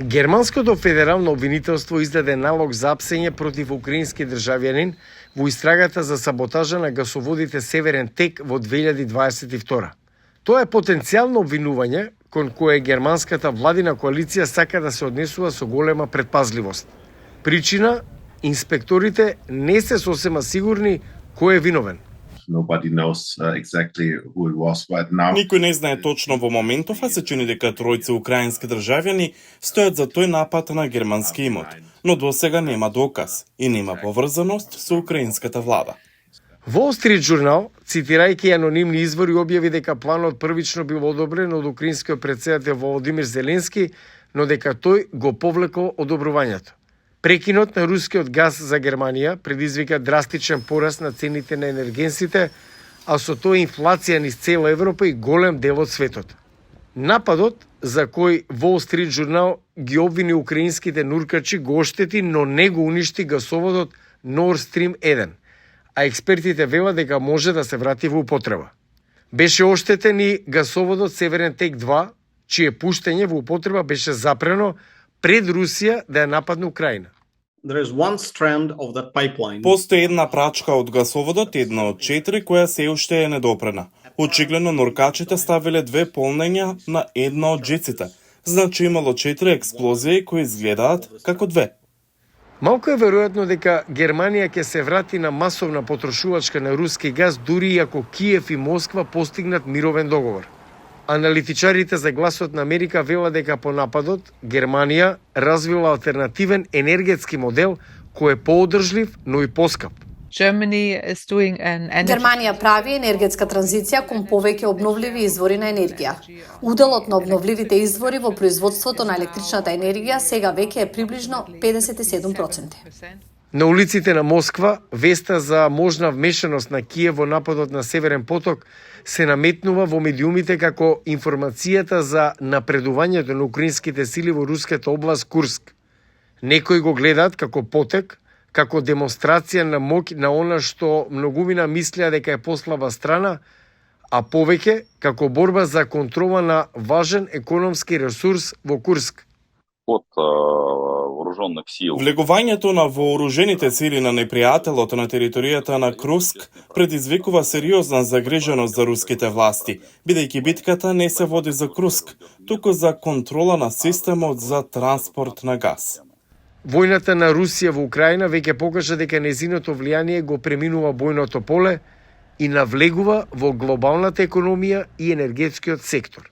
Германското федерално обвинителство издаде налог за апсење против украински државјанин во истрагата за саботажа на гасоводите Северен тек во 2022. Тоа е потенцијално обвинување кон кое германската владина коалиција сака да се однесува со голема предпазливост. Причина, инспекторите не се сосема сигурни кој е виновен. Nobody knows exactly who it was right now. Никој не знае точно во моментов, а се чини дека тројца украински државјани стојат за тој напад на германски имот, но досега нема доказ и нема поврзаност со украинската влада. Wall Street Journal, цитирајќи анонимни извори, објави дека планот првично бил одобрен од украинскиот претседател Володимир Зеленски, но дека тој го повлекол одобрувањето. Прекинот на рускиот газ за Германија предизвика драстичен пораст на цените на енергенсите, а со тоа инфлација низ цела Европа и голем дел од светот. Нападот, за кој Wall Street Journal ги обвини украинските нуркачи, го оштети, но не го уништи гасоводот Nord Stream 1, а експертите велат дека може да се врати во употреба. Беше оштетен и гасоводот Северен тек 2, чие пуштење во употреба беше запрено пред Русија да ја нападне Украина. Постои една прачка од гасоводот, една од 4, која се уште е недопрена. Очигледно норкачите ставиле 2 полнења на една од джиците. Значи имало 4 експлозии кои изгледаат како 2. Малку е веројатно дека Германија ќе се врати на масовна потрошувачка на руски газ дури и ако Киев и Москва постигнат мировен договор. Аналитичарите за Гласот на Америка велат дека по нападот Германија развила алтернативен енергетски модел кој е поодржлив, но и поскап. Германија прави енергетска транзиција кон повеќе обновливи извори на енергија. Уделот на обновливите извори во производството на електричната енергија сега веќе е приближно 57%. На улиците на Москва, веста за можна вмешаност на Киев во нападот на Северен поток се наметнува во медиумите како информацијата за напредувањето на украинските сили во руската област Курск. Некои го гледаат како потек, како демонстрација на моќ на она што многумина мислеа дека е послаба страна, а повеќе како борба за контрола на важен економски ресурс во Курск. Влегувањето на вооружените сили на непријателот на територијата на Курск предизвикува сериозна загриженост за руските власти, бидејќи битката не се води за Курск, туку за контрола на системот за транспорт на газ. Војната на Русија во Украина веќе покажа дека незиното влијание го преминува бојното поле и навлегува во глобалната економија и енергетскиот сектор.